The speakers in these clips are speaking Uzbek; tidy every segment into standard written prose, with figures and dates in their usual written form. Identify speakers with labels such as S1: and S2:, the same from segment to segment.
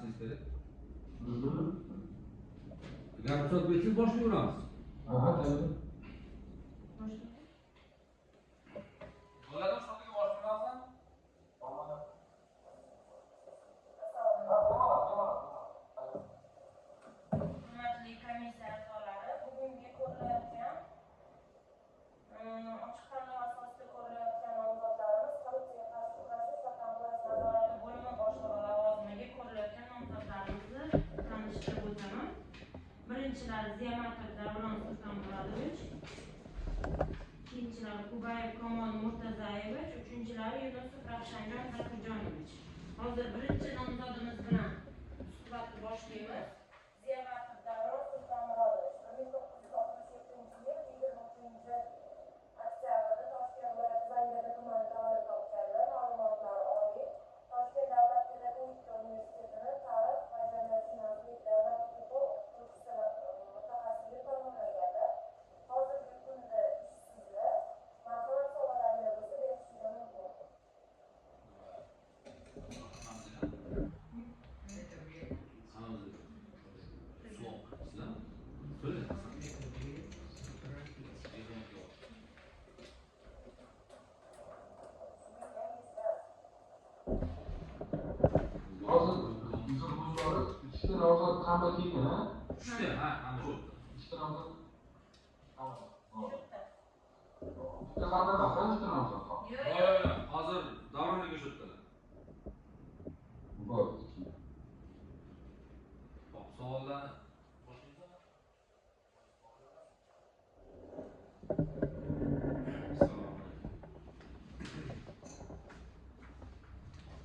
S1: Tanishingiz kerak. Agar ruxsat bersangiz boshlayveramiz.
S2: Aha, tabii.
S1: Bo'ladimi, shunga boshlayveramiz?
S3: Hurmatli komissiya a'zolari, bugungi ko'rilayotgan ochiq tanlov asosida ko'rilayotgan nomzodlarimiz korrupsiyaga qarshi kurashish va komplaens nazorati bo'limi boshlig'i lavozimiga ko'rilayotgan nomzodlarimizni tanishtirib o'taman. Birinchilari Ziyomatov Davron Sultonmurodovich, ikkinchilari Kubayev Kamol Murtazayevich, uchinchilari Yunusov Ravshanjon Zakirjonovich. Hozir birinchi nomzodimiz bilan suhbatni boshlaymiz. Ziyomatov Davron Sultonmurodovich 1967 yil 23 oktyabrda Toshkent viloyati Zangiota tumanida tavallud topganlar. Ma'lumotlari oliy. Toshkent davlat pedagogika universitetini tarix va jamiyatshunoslik davlat huquqi o'qituvchisi mutaxassisligi tamomlaganlar. Hozirgi kunda ishsizlar. Marhamat, savollaringiz bo'lsa berishingiz mumkin.
S2: Hozir uchta nomzod hamma kelgan, ha?
S1: Uchta, ha, ana shu.
S2: Uchta nomzod. Tamam.
S3: Shu yerda.
S2: Bitta hamma emas, ha, uchta nomzod.
S3: Yo'q,
S1: Yo'q,
S3: yo'q.
S1: yo'q, hozir Davron aka shu yerdalar.
S2: Bor.
S1: Xo'p, savollarni boshlaymiz.
S4: Assalomu alaykum.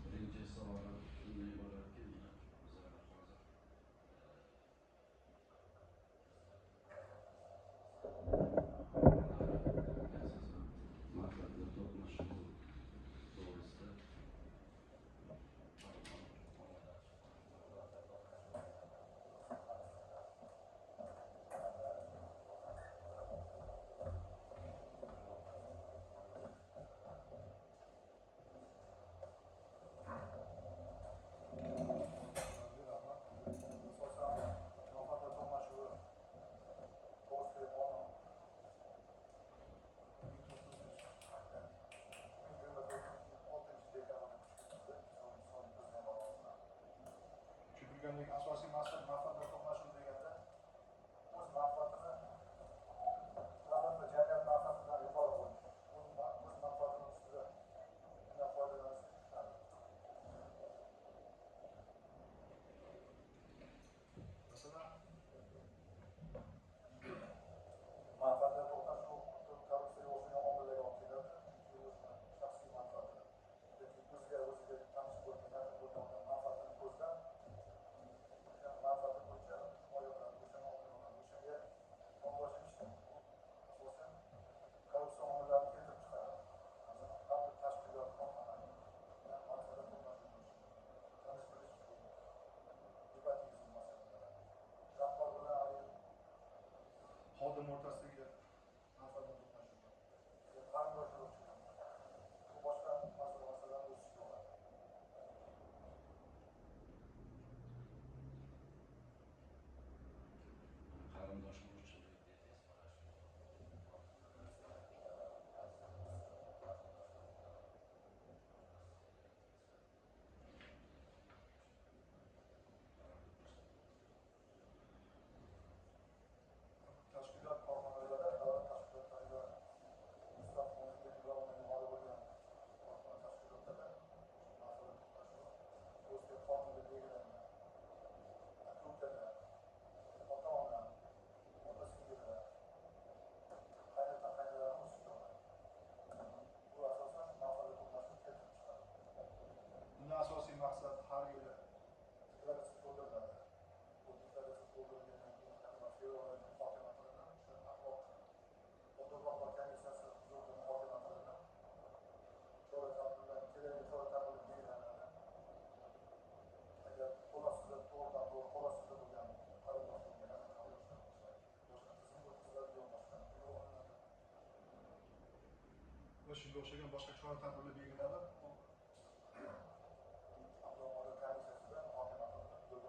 S4: Birinchi savolim shunday bo'ladiki, mana bizlar hozir asosan manfaatlar to'qnashuvi to'g'risida farmon
S5: Asosan manfaatlar to'qnashuvi to'g'risidagi qonun 1926 dekabrda kuchga kirdi. Asosiy maqsad manfaatlar to'qnashuvi deganda o'z manfaatini davlat va jamiyat manfaatidan yuqori qo'yish, o'z manfaatini ustida undan foydalanish tushunadi. Masalan, manfaatlar to'qnashuvi korrupsiyaga o'xshagan omillarga olib keladi. Chunki o'zini shaxsiy manfaatini yoki o'ziga tanish bo'lgan, yaqin bo'lgan odam manfaatini ko'zlab, o'shani manfaati bo'yicha himoya qiladi, o'shani oqlay oladi, o'shanga yondashib ishlaydi. Bu asosan korrupsiya omillarini keltirib chiqaradi. Masalan, har bir tashkilot, korxona bilan manfaatlar to'qnashuvi bo'lishi mumkin. Tanish bilish, nepotizm masalalari, rahbar bilan haligi xodim o'rtasidagi manfaatlar to'qnashuvi, qarindoshlar, bu boshqa masalalarni o'z ichiga oladi.
S4: Qarindosh urug'chilik dedingiz, mana shu
S5: Tashkilot, korxonalarda, davlat tashkilotlarida, ustav qonunga va undan yuqori bo'lgan korxona, tashkilotlarda manfaatlar to'qnashuvi o'zga qonunda belgilangan. Aka ukalar, ota ona, opa singillar, qaynota qaynonalarni o'z ichiga oladi. Bu asosan shu manfaatlar to'qnashuvi keltirib chiqaradi. Bunda asosiy maqsad har yili deklaratsiya to'ldiriladi. Bu deklaratsiya to'ldirilgandan keyin yanvar, fevral oyida muhokama qilinadi. O'sha axloq odob rahbar komissiyasi huzurida muhokama qilinib, chora tadbirlar, kerakli chora tadbirlar belgilanadi. Agar qo'l ostida, to'g'ridan to'g'ri qo'l ostida bo'lgan qarindosh bo'lgan, yaqin qarindoshlar bo'lsa, boshqa tizim o'tkaziladigan, boshqa to'lov olinadi va shunga o'xshagan boshqa chora tadbirlar belgilanib, axloq odob komissiyasida muhokama qilinib.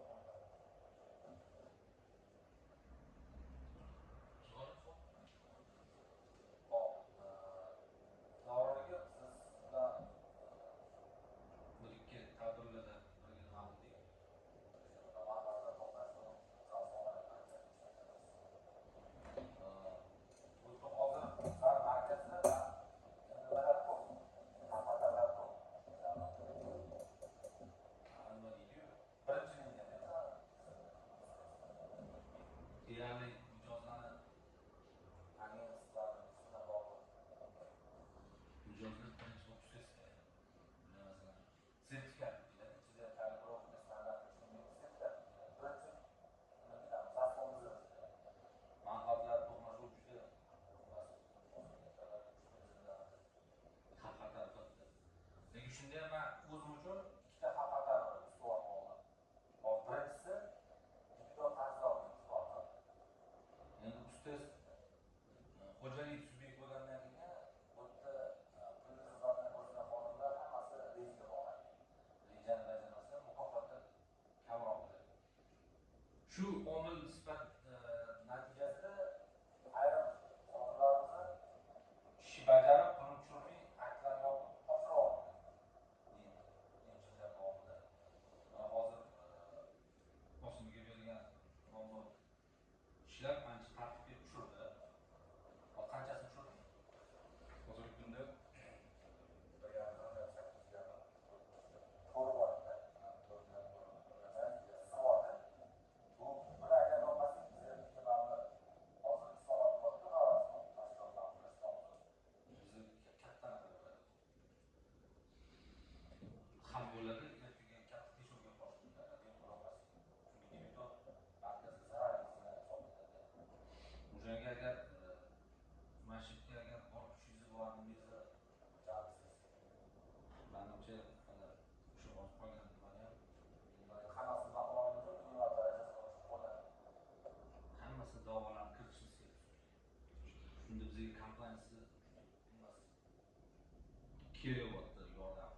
S1: Kerak bo'lyapti yordam.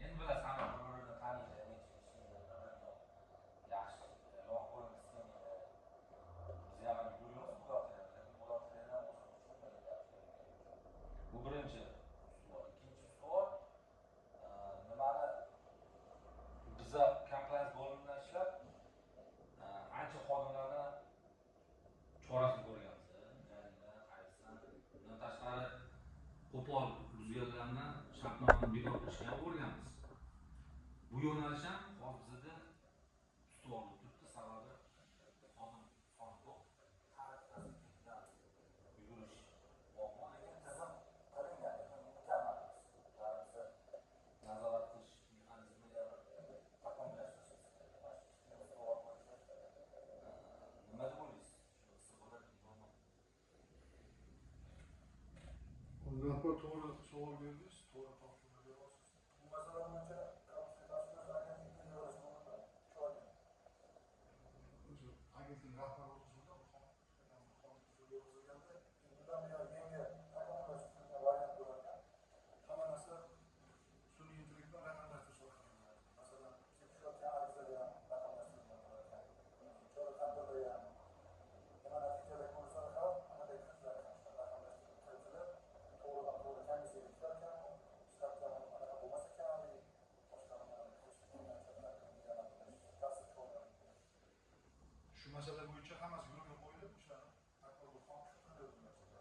S1: Endi bilasiz, hamma bir-birini taniydi, yaxshi yomon ko'rgisi kelmaydi. Biz ham yuramiz buxgalteriya, lekin buxgalteriyadan bu birinchi savol. Ikkinchi savol, nimani biza compliance bo'limida ishlab ancha xodimlarni chorasini ko'rganmiz. Undan tashqari qo'pol buzganlarni shartnomani bekor qilishga ham o'rganmiz. Bu yo'nalish ham hozir bizda ustuvor bo'lib turibdi, sababi xodim soni ko'p, har bittasi ketidan yugurish muammo, lekin tizim qilingan, lekin mukammal emas. Ularni nazorat qilish mexanizmiga takomillashtirish. Nima deb o'ylaysiz?
S5: Rahbar, to'g'ri savol berdingiz, to'g'ri topshiriq beryapsiz. Bu masala bo'yicha Korrupsiya agentligiga yig'ilish bo'ldi 3 oy. O'sha agentlik rahbari o'tkazildi, qonun yurgizilganda bundan buyon yangi takomillashtirilgan variant bo'lar ekan. Hamma narsa sun'iy intellekt bilan raqamlashtirish orqali bo'ladi. Masalan, tushayotgan arizalar ham raqamlashtirilgan bo'lar ekan. Chora tadbirlar ham nima natijalar ko'rsa ham anaqa kiritilar ekan, raqamlashtirib kiritilib, to'g'ridan to'g'ri komissiyaga tushar ekan, shtatga anaqa bo'lmas ekan, shu masala bo'yicha hammasi yo'lga qo'yilib, o'sha Akbar Burxonov shu qildi bu narsada.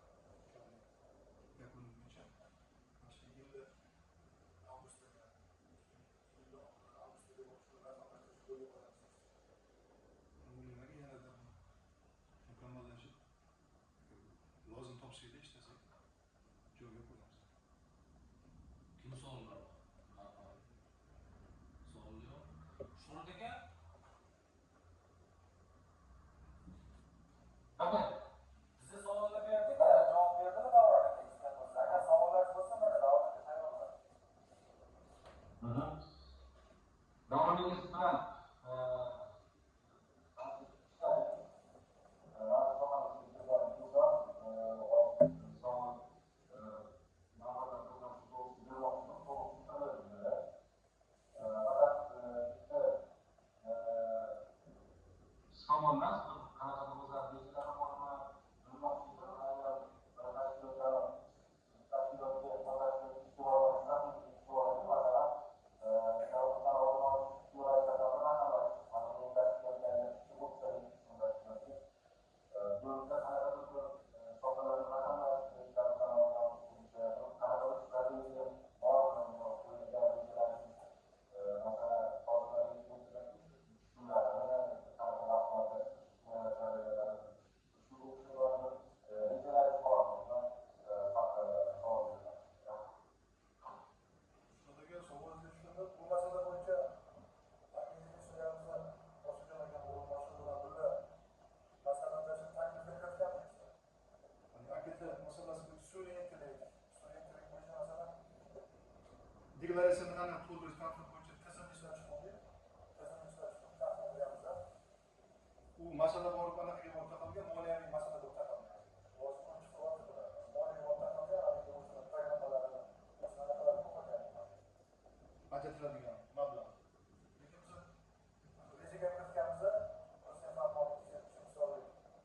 S5: Yakuni bo'yicha mana shu yilni avgustida, yilni avgustida shu raqamlashtirish yo'lga qo'yamiz. O'ylaymanki, yanada mukammallashib, lozim topsanglar ishlasak, joyga qo'yamiz.
S1: Kim savollar bor? Savol yo'q. Shuhrat aka? Bizga savollar berdik, javob berdilar Davron aka istagan bo'lsa. Agar savollar bo'lsa, mana Davron aka tayyorlar.
S2: Davron aka, siz bilan savol emas, qanaqadir o'zlari rejalari bormi, bilmoqchi edim. Agar tashkilotga,
S5: Bu masala bo'yicha agentlik Osiljon aka o'rinbosari bilan birga masalada shu taklifni kiritganmiz. AKT masalasi bo'yicha sun'iy intellekt bo'yicha masalan deklaratsiyani qanaqa to'ldirish tartibi bo'yicha tizim ishlab chiqildi. Tizim ishlab chiqib taqdim qilyapmiz. U masala borib anaqaga borib taqalgan, moliyaviy masala bo'lib taqalgan. Hozir ko'rib chiqyapti bular. Moliyaviy bo'lib taqalgan, haligi o'zini programmalari, masalalari ko'p ekan. Ajratiladigan mablag'. Lekin biz rejaga kiritganimizda Prezident farmoni 273 sonli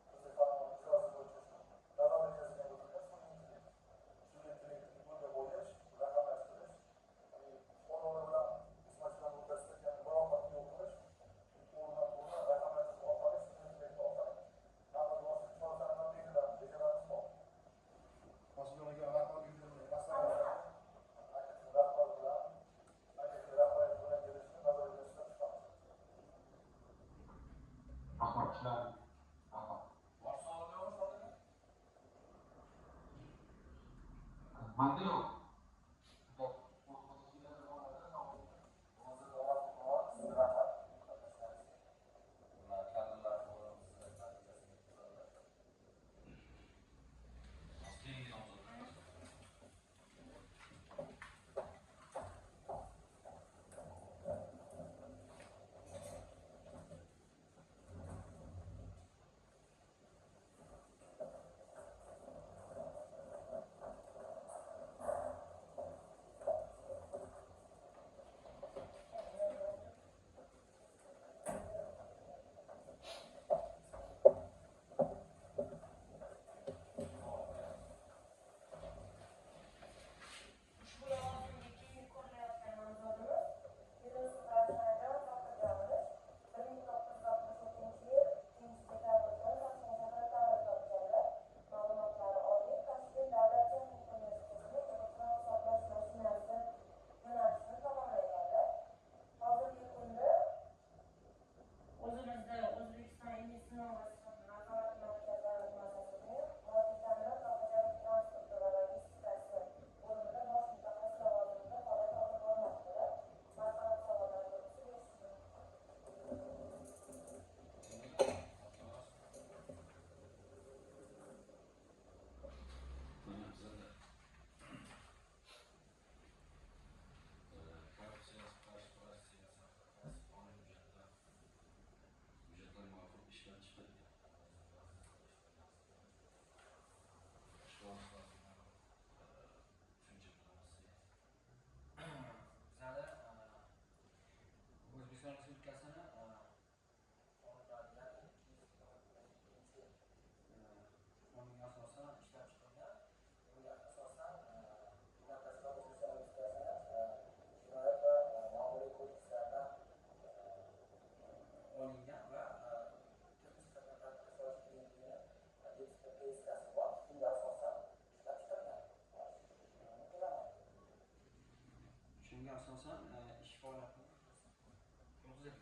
S5: Prezident farmoni ijrosi bo'yicha shu davlat rejasiga o'tilgan sun'iy intellekt. Sun'iy intellektni yo'lga qo'yish, raqamlashtirish, ya'ni fuqarolar bilan xizmatchilar o'rtasidagi muloqotni yo'q qilish, to'g'ridan to'g'ri raqamlashtirish orqali, sun'iy intellekt orqali amalga oshirish chora-tadbirlar belgilanadi, rejalarimiz bor. Osiljon aka rahbarlik maslahat rahbar bilan agentlik rahbariyati bilan kelishib, nazarga ishlab chiqamiz.
S2: Rahmat, tushunarli. Rahmat.
S1: Bor savol yo'qmi, Shuhrat aka?
S2: Manda yo'q.
S1: Hozir davom qilaman. Sizga rahmat. Qatnashganingiz. Bular kadrlar forumida natijasini yetkazadilar. Keyingi nomzodlar.
S6: O'zbekiston Respublikasini qonunlari, ya'ni 222 qonunga asosan ishlab chiqilgan.
S5: Bunga asosan, bundan tashqari O'zbekiston Respublikasini Jinoyat va Ma'muriy kodekslaridan olingan va texnik jihatdan tartibga solish qiyinligini DTP-skasi bor. Bunga asosan ishlab chiqilgan. Bilaman.
S6: Shunga asosan ish faoliyatini yozilgan.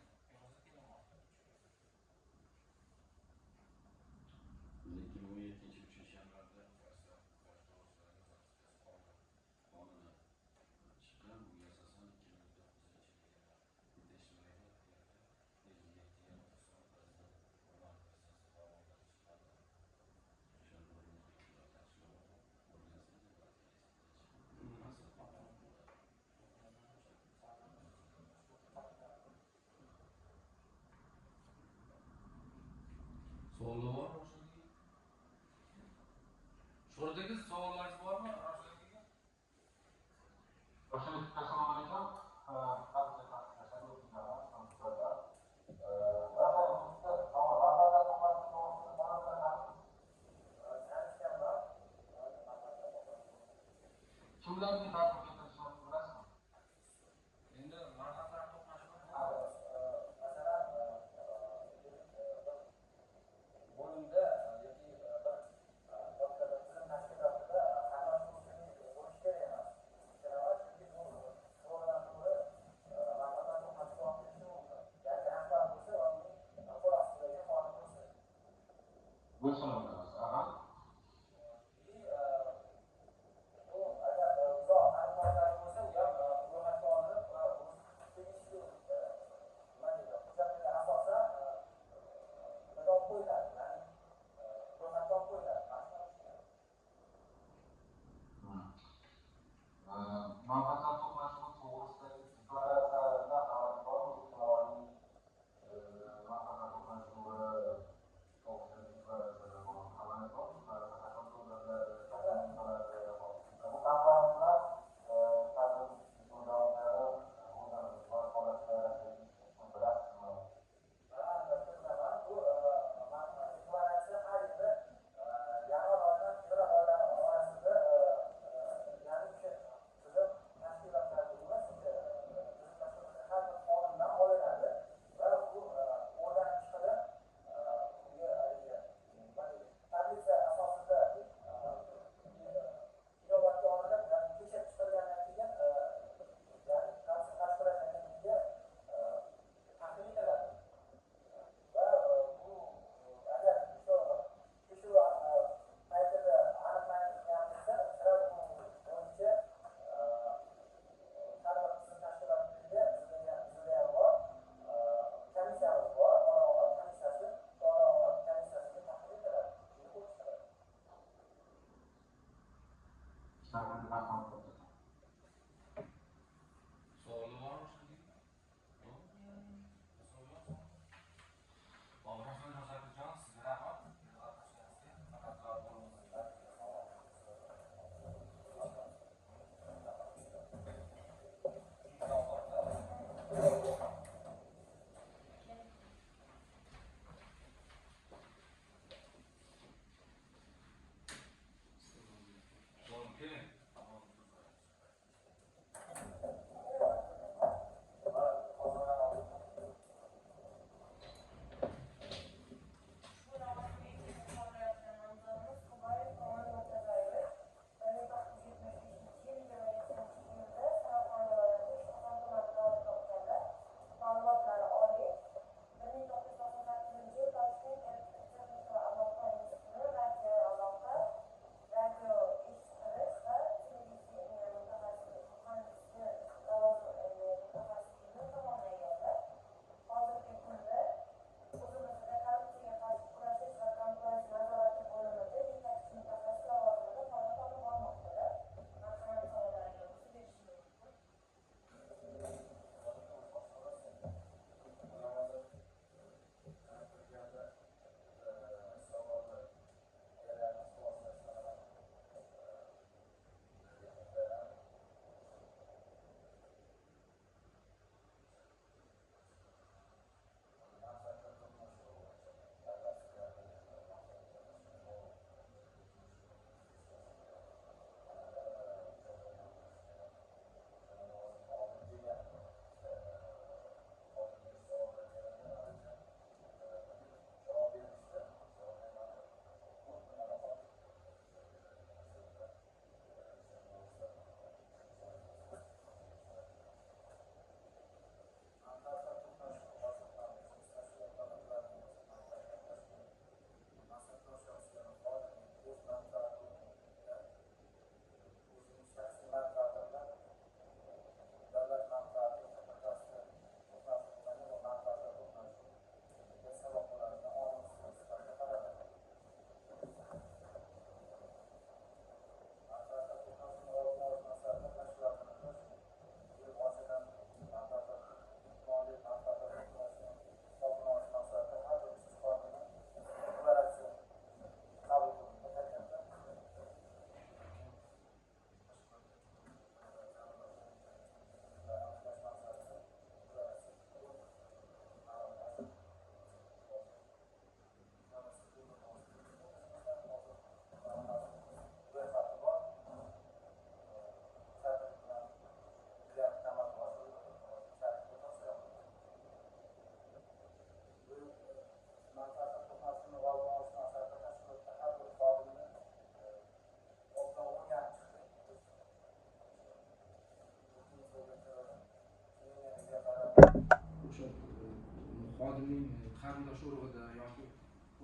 S6: Xodimning qarindosh urug'ida yoki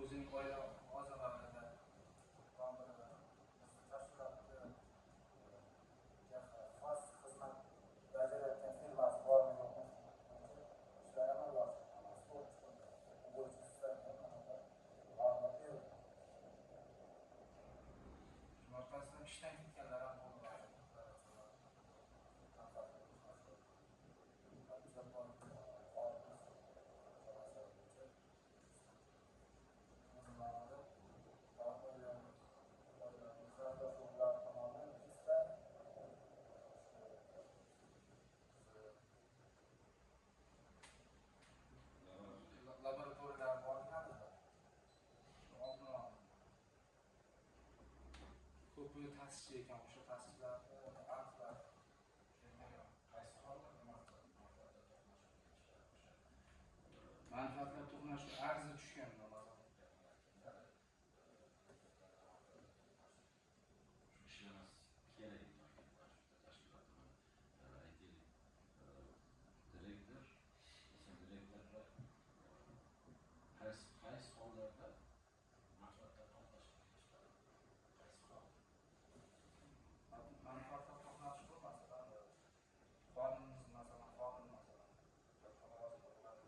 S6: o'zining oila a'zolarida
S5: bizni tashkilotda xos xizmat bajarayotgan firmasi bormi yo'qmi ishlar amalga oshirilgan. Ko'rib chiqildi. Bu bo'yicha sizlarga ma'lumot berildi.
S6: Shuning orqasidan ishdan ketganlar ham bo'ldi. Laboratoriyalar bormi bizda? Oldin ko'pi ta'sischi ekan, o'sha ta'sischilarni aniqlab
S4: Qaysi hollarda
S6: manfaatlar to'qnashuvi arza tushgan.
S4: Ishlamas kerak tashkilotda, aytaylik, direktor, masalan, direktorlar qaysi hollarda manfaatlar to'qnashuvi chiqadi, qaysi hol?
S6: Manfaatlar to'qnashuvi, masalan, xodimimiz, masalan, xodim, masalan, katta lavozimda bo'ladi,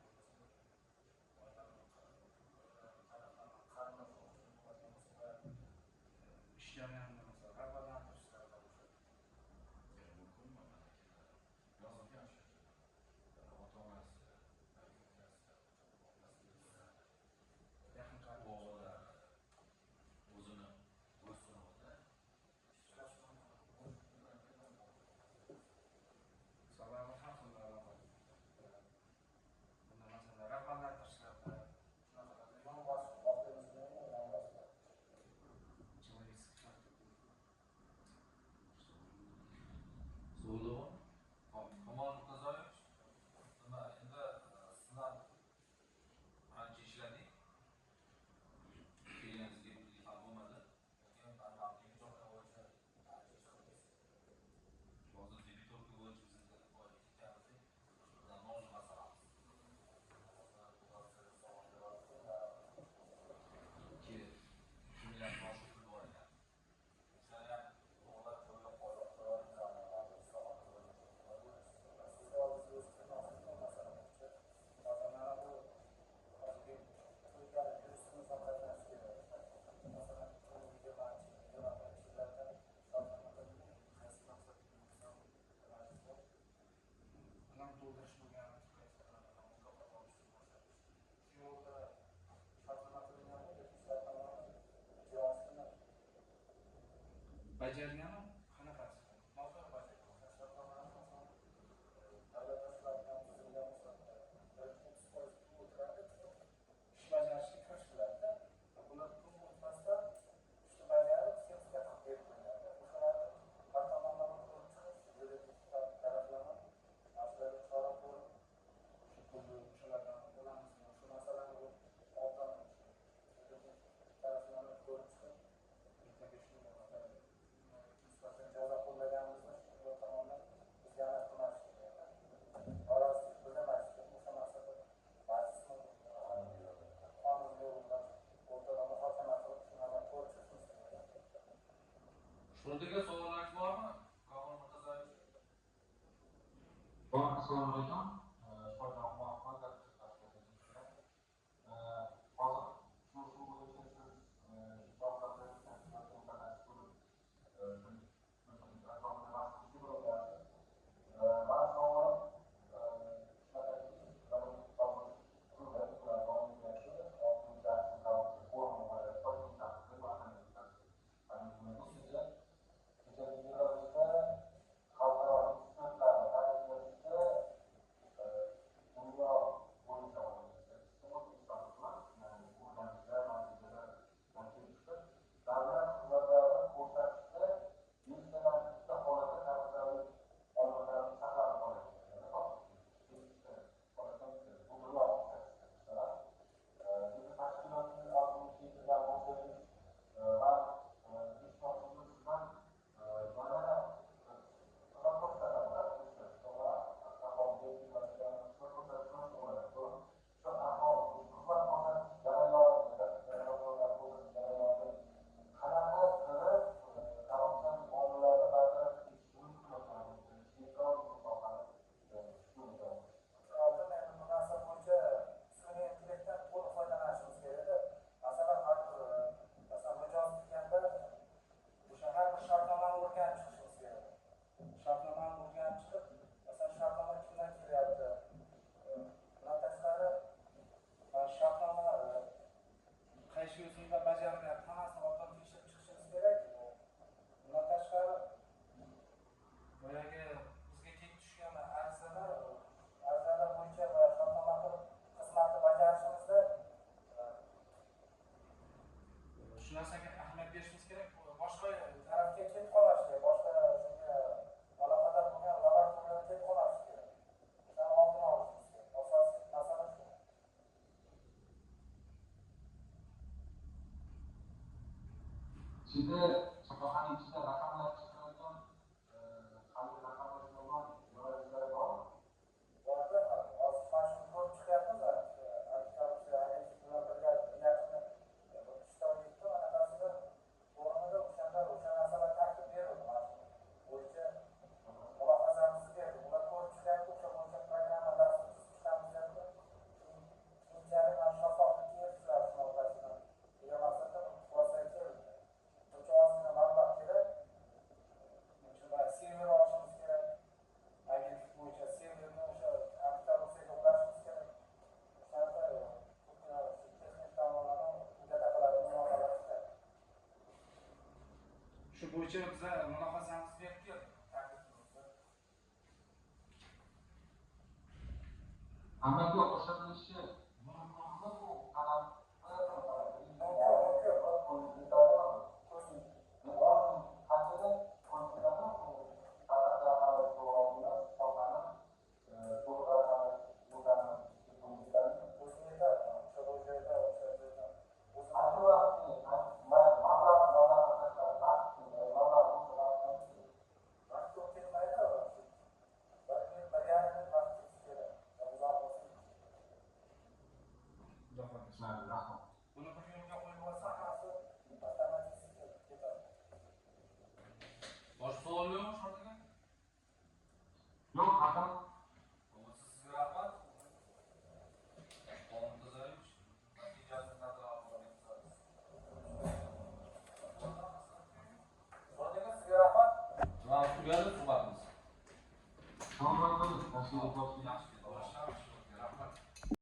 S2: Ichida, sohani ichida raqamlashtirilgan, hali raqamlashtirilgan yo'nalishlar bormi?
S5: Borda, hozir mana shuni ko'rib chiqyapmiz. Antikorrupsiya agentligi bilan birga yaqinda bir uchta yetti anaqasida forumida o'shanda o'sha narsalar taklif berildi. Mana shu bo'yicha mulohazamizni berdik. Ular ko'rib chiqyapti, o'sha bo'yicha programma, dastur tuzib chiqamiz deyapti. Keyinchalik mana shaffoflikka erishiladi shu o'rtasida degan maqsadda bir xulosaga kelindi. O'sha ozgina mablag' kerak.
S6: O'sha boya server olishimiz kerak. Agentlik bo'yicha serverni o'sha antikorrupsiyaga ulashimiz kerak. O'shanda ko'pgina texnik tomonlama hujjat qiladi, mulohazalar chiqadi. Shu bo'yicha biza mulohazamizni berib keldik. Taklif qildik.
S2: Amalga oshirilishi mumkinmi bu qadam?
S5: Mumkin, mumkin.
S2: Qanchada qo'yiladi bu faqat raqamlashtirish emas, sohani to'liq raqamlashtirishni
S5: O'zi yetadi, o'sha joyda, o'sha joyda. O'zi
S2: Qancha vaqt kerak? Mayli, mablag' tashqari, vaqt kerak, mablag' bo'lsa vaqt ham kerak.
S5: Vaqt ko'p ketmaydi. Bir yil, 1,5 yil vaqt ketishi kerak. Uzoq bo'lsa.
S6: Xudo xohlasa.
S2: Tushunarli, rahmat.
S6: Buni bir yo'lga qo'yib olsa,
S5: Hammasi avtomatik ketadi.
S1: Boshqa savol yo'qmi, Shod aka?
S2: Yo'q, rahmat.
S1: Bo'lmasa sizga rahmat. Sulton Murtazayevich, natijasini nazar olib yetkazamiz.
S6: Shod aka, sizga rahmat.
S1: Mana tugadi suhbatimiz.
S2: Salomat bo'ling, tashkilot boshlig'i.
S1: Yaxshi.